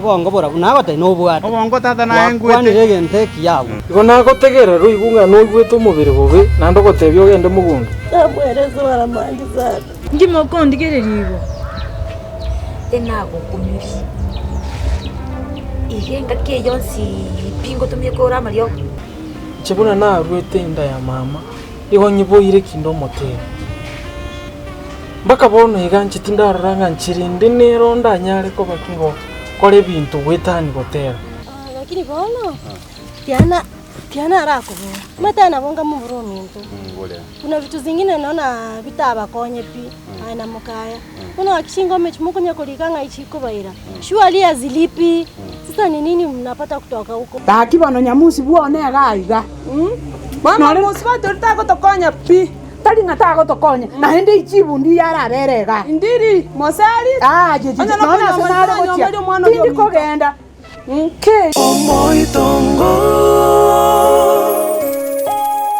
Obongo borabu nagotebia nobwate. Obongo tata naye ngwete. Gwakwanire egento ekiya abwo. Igo nagotegerera oigwe ng'a noigwete omobere bobe, naende ogotebia ogende mogondo. Namweleza mara mangi sana. Inki mokondigereria igo? Enagokumirie. Iga engaki eye yonsi pi ngotumia kore amariogo. Inche buna naruete enda ya mama, igo nyiboire kinde omotero. Mpaka bono iga inche tindarora ng'a nchera ende nero ndanyare koba ki ngokora ebinto goetania gotera. Lakini bono tiana tiana arakobora omanyete nabo nkamobora ominto kuna vitu zingine naona bitabakonye pi aye na mokaya bono gaki chingoma echi mokonya korika ng'ai chikobaira surely hazilipi sasa ni nini mnapata kutoka huko. Gaki bono nyamusi bwone iga iga. Bono Nore- omosubati oria tagotokonya pi. Tari ng'a tagotokonya, naende ichibu ndiya arabere igaa. Ndiri mosari. Ah, je, je, Onye nonya ase nokonyoma nare gochia, nanyomeri omwana oria tindi ominto. kogenda. Nki? Omoitongo.